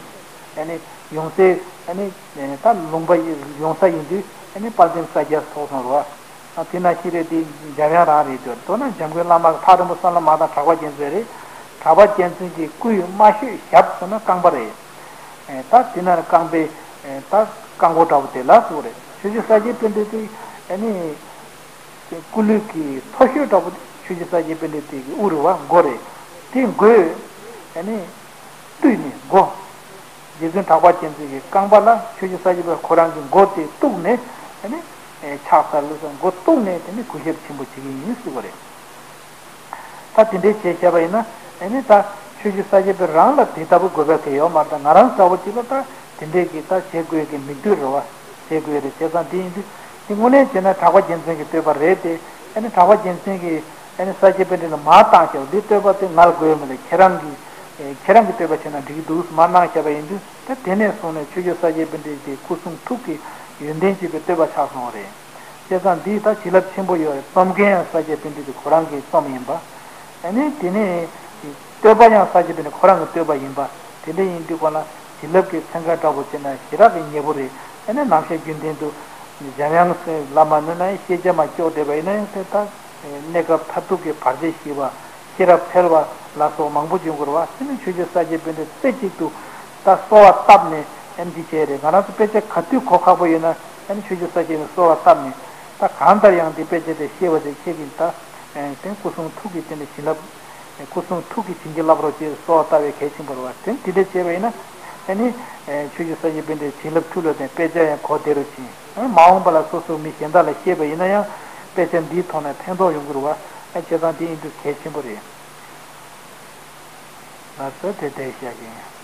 ཨ་ནི་ཡོང་སའི་ཨ་ནི་ད་ལུང་པ་ཡོང་ས་ཡིན་དུས་ཨ་ནི་དཔལ་ལྡན་ས་སྐྱ་ཐོགས་སོང་རོ། ཨ་དེ་ན་ཤི་རེད་དེ་འཇམ་དབྱངས་རང་རེད་དེ། མདོར་ན་འཇམ་མགོན་བླ་མ་ཐག་རིང་པོ་བསམ་བློ་མ་བཏང་གྲགས་པ་རྒྱལ་མཚན་རེད། གྲགས་པ་རྒྱལ་མཚན་གྱི་སྐུའི་དམའ་ཤོས་ཞབས་ཟེར་ན་རྐང་པ་རེད། ཨེ་ད་དེ་ན་རྐང་པའི་ཨེ་ད་རྐང་མགོ་འདྲ་པོ་དེ་ལ་ཟེར་བ་རེད། ཆོས་རྗེ་ས་སྐྱའི་དཔེ་འདི་དེ་ཨ་ནི། སྐུ་ལུས་ཀྱི་མཐོ་ཤོས་འདྲ་པོ་དེ་ཆོས་རྗེ་ས་སྐྱའི་དཔེ་འདི་དེ་གི་དབུ་རུ་བ་མགོ་རེད། དེ་མགོས་ཨ་ནི་བཏུད་ནས་མགོ། རྗེ་བཙུན་གྲགས་པ་རྒྱལ་མཚན་གྱི་རྐང་པ་ལ་ཆོས་རྗེ་ས་སྐྱ་པ་ཁོ་རང་གི་མགོ་དེ་གཏུགས་ནས་ཨ་ནི་ཕྱག་འཚལ་ལོ་ཟེར་མགོ་གཏུགས་ནས་དེ་ནི་གུས་ཞབས་ཆེན་པོ་བྱེད་ཀྱི་ཡིན་ཟེར་བ་རེད། ད་དེ་འདྲའི་བྱས་བྱས་པ་ཡིན་ན་ཨ་ནི་ད་ཆོས་རྗེ་ས་སྐྱ་པ་རང་ལ་དེ་ལྟ་བུ་དགོས་པ་གལ་ཡོད་མ་རེད། ད་ང་རང་ལྟ་བུ་ཅིག་ལ་ད་དེ་འདྲའི་གི་ད་བྱེད་དགོས་ཀྱི་མི་འདུག་རེད་བ། བྱེད་དགོས་རེད། བྱས་ཙང་དེ་ཡིན་དུས་དེ་དངོས་གནས་བྱས་ན་གྲགས་པ་རྒྱལ་མཚན་གྱི་བསྟོད་པ་རེད་དེ། ཨ་ནི་གྲགས་པ་རྒྱལ་མཚན་གྱི་ ཨ་ནི་ས་སྐྱ་པཎྜི་ཏ་མར་བཏང་བཞག་འདི་བསྟོད་པ་དེ་ང་ལ་དགོས་མི་ལ་ཁྱེད་རང་གིས་ཁྱེད་རང་གིས་བསྟོད་པ་བྱས་ན་འགྲིག་གི་འདུག་མར་གནང་བཞག་པ་ཡིན་དུས། ད་དེ་ནས་བཟུང་ནས་ཆོས་རྗེ་ས་སྐྱ་པཎྜི་ཏ་དེ་སྐུ་གསུང་ཐུགས་ཀྱི་ཡོན་ཏན་ཅིག་གི་བསྟོད་པ་ཆགས་སོང་བ་རེད། བྱས་ཙང་འདི་ད་བྱིན་རླབས་ཆེན་པོ་ཡོད་རེད། རྩོམ་མཁན་ཡང་ས་སྐྱ་པཎྜི་ཏ་ཁོ་རང་གི་རྩོམ་ཡིན་པ། ཨ་ནི་དེ་ནས་བསྟོད་པ་ཡང་ས་སྐྱ་པཎྜི་ཏ་ཁོ་རང་གི་བསྟོད་པ་ཡིན་པ། དེ་འདྲ་ཡིན་དུས་ཁོ་ན་བྱིན་རླབས་ཀྱི་ཚན་ཁ་འདྲ་པོ་བྱས་ན་ཞེ་དྲག་གི་ཉེ་པོ་རེད། ཨ་ནི་ནམ་ཞག་རྒྱུན་ལྡན་དུ་འཇམ་དབྱངས་སེ་བླ་མ་ནོན་ན་ཡང་ཤེས་བྱ་མ་སྐྱོག་བསྡད་པ་ཡིན་ན་ཡང་སེ་ད་གནས་སྐབས་མཐར་ཐུག་གི་བར་ཆད་ཞི་བ། ཤེས་རབ་འཕེལ་བ་ལ་སོགས་མང་པོ་འབྱུང་དགོས་རེད་བ། དེ་ནི་ཆོས་རྗེ་ས་སྐྱ་པཎྜི་ཏ་རྩེ་གཅིག་ཏུ་ད་གསོལ་བ་བཏབ་ནས་ཨེམ་ཅི་བྱས་རེད། ང་རང་ཚོ་དཔེ་ཆ་ག་དུས་གོ་ཁག་པོ་ཡོད་ན་ཨེམ་ཆོས་རྗེ་ས་སྐྱ་པཎྜི་ཏ་གསོལ་བ་བཏབ་ནས་ད་གང་ལྟར་ཡང་འདི་དཔེ་ཆ་དེ་ཤེས་པ་དེ་ཁྱེད་ཀྱིས་ད་ཨེམ་དེ་སྐུ་གསུང་ཐུགས་ཀྱི་རྟེན་དེ་བྱིན་རླབས། སྐུ་གསུང་ཐུགས་ཀྱིས་བྱིན་གྱིས་བརླབ་རོགས་ཅེས་གསོལ་བ་བཏབ་པའི་གལ་ཆེན་པོ་རེད་བ། དེ་འདི་འདྲ་བྱས་པ་ཡིན་ན་ཨེ་ནི་ཆོས་རྗེ་ས་སྐྱ་པཎྜི་ཏའི་བྱིན་རླབས་ཐུགས་ལ་ལྡན་དཔེ་ཆ་ཡང་གོ་བདེ་རུ་ཕྱིན། མ་འོངས་པ་ལ་སོ་སོ་མི་གཞན་དག་ལ་བཤད་པ་ཡིན་ན་ཡང་དཔེ་ཆ་འདིའི་ཐོག་ནས་ཕན་ཐོགས་ཡོང་གི་རེད་བ། ཨ་བྱས་ཙང་འདི་ཡིན་དུས་གལ་ཆེན་པོ་རེད། ལགས་སོ། དེ་བསྡད་བཞག་གི་ཡིན།